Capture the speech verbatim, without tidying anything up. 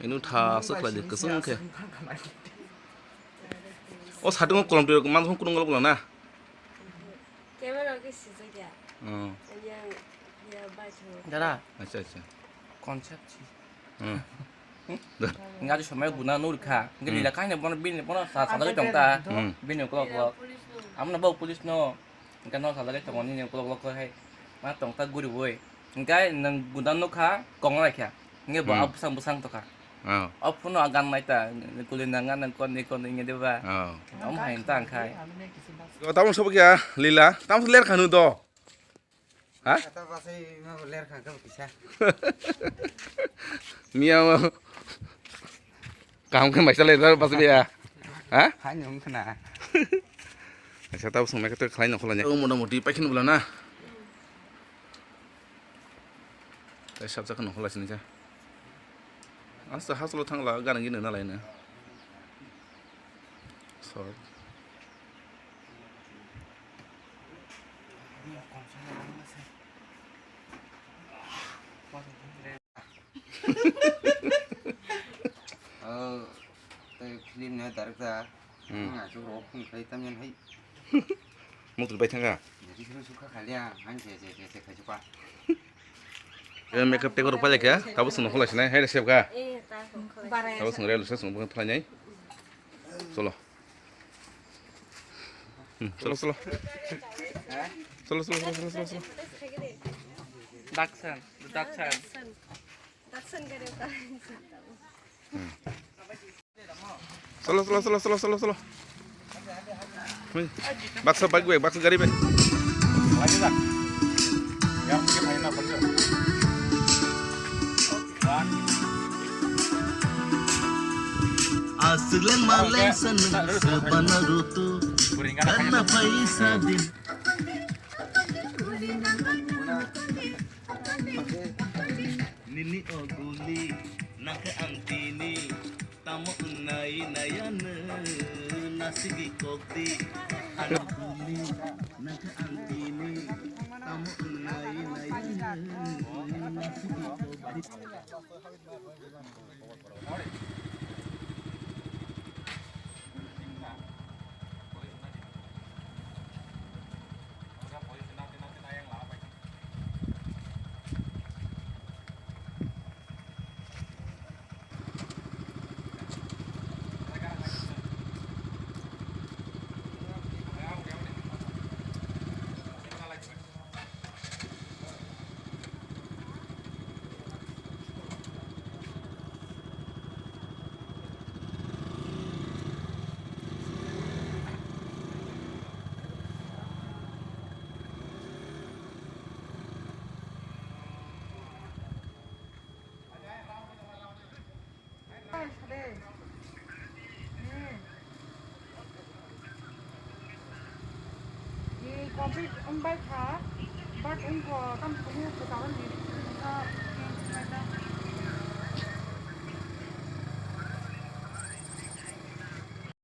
Eno tha aswk khlai di, kwchwng khe. O satung o kolom twi man phone kunung golok na. Camera ke sijak ya. Oh. Yang ya bai tho. Dara. Acha, acha. Concept si. Hmm. Nga di somai guna nur kha. Ngi Hmm. lila kaine bono bin bono sa sa lagi tong ta. Hmm. Bin ko ko. Amna ba police no. Hingke no salai tongmani ni ukulok ukulok hai ma tongta guri boi. Hingke nang gudan nukha kong lai kha. Hingke bo Hmm. a bwsang bwsang tokha. Oh. O phuno a gan mai ta kuli nang nang kon ni kon ni hingke deba. Oh. Om hai ta angkhai. Yo, tamo sobo kya lila? Tamo ler khanu do. Ha? Kata pasai ma ler kha ka kisa. Miya. Kaham khe maisa lai jar bas biya. Ha? Hani wng khna. Acha tabo swngnai khe khlai nokho lai. O mota moti paikhin bwla na. Tai sabjak nokho lai sini khe. Asta haslo thangla ganang gini na lai na. Sor. Oh, tei film ni director. Hmm. Wng aswk rok phone khlai tamya hai. Muitu bai thangkha. Jadi sini suka kali ya, han se se se se khai suka. Eh, makeup tei rok pai kha, tabo sung nokho lai sinai, hai se kha. Eh, ta sung kho lai. Tabo sung rel se sung bwkha thlai nai. Cholo. Hmm, cholo, cholo. Cholo, cholo, cholo, cholo, cholo, cholo. Daksan, daksan. Daksan gari uta. Hmm. Cholo, cholo, cholo, cholo, cholo, cholo. Hui. Baksa bike bai, baksa gari bai. Lagi dah. Yang mungkin main apa tuh? One. Aswk lengma lengsa nwng swbana rutu, ganna paisa din. Nini o guli nangkhe ang tini, tamo wngnai naiya nwng nasigi kokdi. Ano guli nangkhe ang tini, tamo wngnai naiya nwng nasigi kokdi. Complete wngbai kha, but wngkha, tamo kunu kwtal ni wngkha,